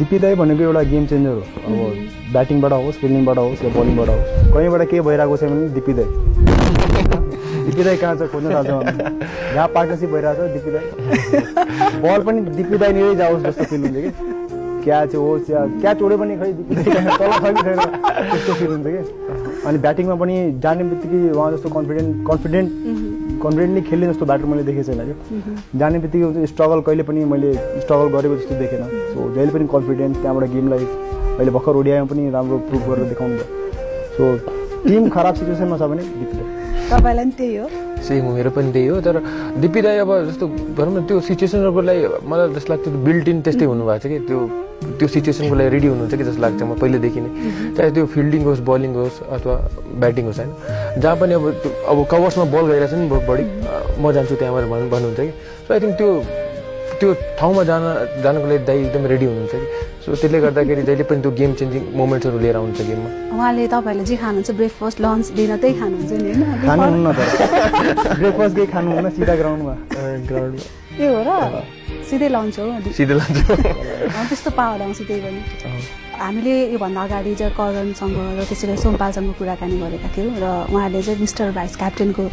दिपी दाई भनेको एउटा गेम चेन्जर हो। अब ब्याटिङबाट होस्, फिल्डिङबाट होस् या बलिङबाट होस्, कहीँबाट के भइरहेको छ भने दिपी दाई दिपी दाई कहाँ छ खोज्न थाल्छ भने जहाँ पार्टनरसिप भइरहेको छ दिपी दाई बल पनि दिपी दाई निरै जाओस् जस्तो फिल हुन्छ कि क्याच होस् या क्याच उड्यो पनि खै दिपी दाई तल छ कि छैन त्यस्तो फिल हुन्छ कि। अनि ब्याटिङमा पनि जाने बित्तिकै उहाँ जस्तो कन्फिडेन्टली खेल्ने जस्तो ब्याटर मैले देखेको छैन क्या। जाने बित्तिकै हुन्छ स्ट्रगल कहिले पनि मैले स्ट्रगल गरेको जस्तो देखेन। सो जहिले पनि कन्फिडेन्ट, त्यहाँबाट गेमलाई अहिले भर्खर ओडिआईमा पनि राम्रो प्रुभ गरेर देखाउनु भयो। सो टिम खराब सिचुएसनमा छ भने दिपी दाई। तपाईलाई पनि त्यही हो? सेम हो, मेरो पनि त्यही हो। तर दिपी दाई अब जस्तो भनौँ न त्यो सिचुएसनको लागि मलाई जस्तो लाग्छ बिल्ट इन त्यस्तै हुनुभएको छ कि त्यो सिचुएसनको लागि रेडी हुनुहुन्छ कि जस्तो लाग्छ म पहिलेदेखि नै। चाहे त्यो फिल्डिङ होस्, बलिङ होस् अथवा ब्याटिङ होस् होइन, जहाँ पनि अब कभर्समा बल गइरहेछ नि बढी म जान्छु त्यहाँबाट भन्नुहुन्छ कि। सो आई थिङ्क त्यो ठाउँमा जानको लागि दाई एकदम रेडी हुनुहुन्छ कि। सो त्यसले गर्दाखेरि जहिले पनि त्यो गेम चेन्जिङ मोमेन्ट्सहरू लिएर आउँछ गेममा। उहाँले तपाईँहरूले जे खानुहुन्छ ब्रेकफास्ट लन्च डिनर त्यही खानुहुन्छ नि होइन? खानुहुन्न तर ब्रेकफास्ट केही खानुहुन्न, सिधा ग्राउन्डमा ए हो र? सिधै लन्च हो? सिधै लन्च त्यस्तो पावर आउँछ। त्यही पनि हामीले योभन्दा अगाडि चाहिँ करणसँग र त्यसरी सोमपालसँग कुराकानी गरेका थियौँ र उहाँले चाहिँ मिस्टर भाइस क्याप्टेनको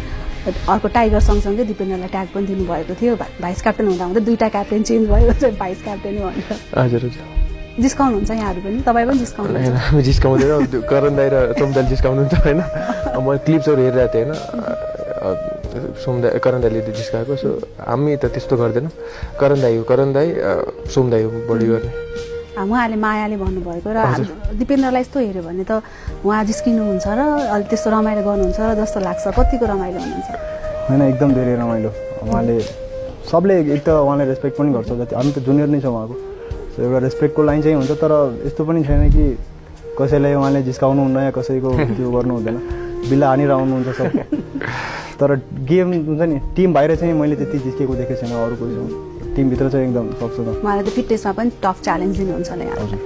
अर्को टाइगर सँगसँगै दिपेन्द्रलाई ट्याग पनि दिनुभएको थियो। भाइस क्याप्टेन हुँदा हुँदै दुईवटा क्याप्टेन चेन्ज भयो चाहिँ भाइस क्याप्टेन भनेर। हजुर हजुर। जिस्काउनुहुन्छ यहाँहरू पनि? तपाईँ पनि जिस्काउनु? हामी जिस्काउँदैन, करण दाई र सोमदाई जिस्काउनुहुन्छ होइन। म क्लिप्सहरू हेरिरहेको थिएँ होइन, करण दाईले जिस्काएको। सो हामी त त्यस्तो गर्दैनौँ। करण दाई सोमदाई हो बढी गर्ने। उहाँले मायाले भन्नुभएको र दिपेन्द्रलाई यस्तो हेऱ्यो भने त उहाँ जिस्किनुहुन्छ र अलिक त्यस्तो रमाइलो गर्नुहुन्छ र जस्तो लाग्छ। कतिको रमाइलो हुनुहुन्छ? होइन, एकदम धेरै रमाइलो। उहाँले सबले एक त उहाँले रेस्पेक्ट पनि गर्छ, जति हामी त जुनियर नै छौँ उहाँको। सो एउटा रेस्पेक्टको लाइन चाहिँ हुन्छ, तर यस्तो पनि छैन कि कसैलाई उहाँले जिस्काउनुहुन्न या कसैको त्यो गर्नु हुँदैन, बिल्ला हानेर आउनुहुन्छ सब। तर गेम हुन्छ नि, टिम बाहिर चाहिँ मैले त्यति जिस्केको देखेको छैन अरू कोही। टिमभित्र चाहिँ एकदम सक्छु त। उहाँले त फिटनेसमा पनि टफ च्यालेन्ज दिनुहुन्छ होला यहाँलाई।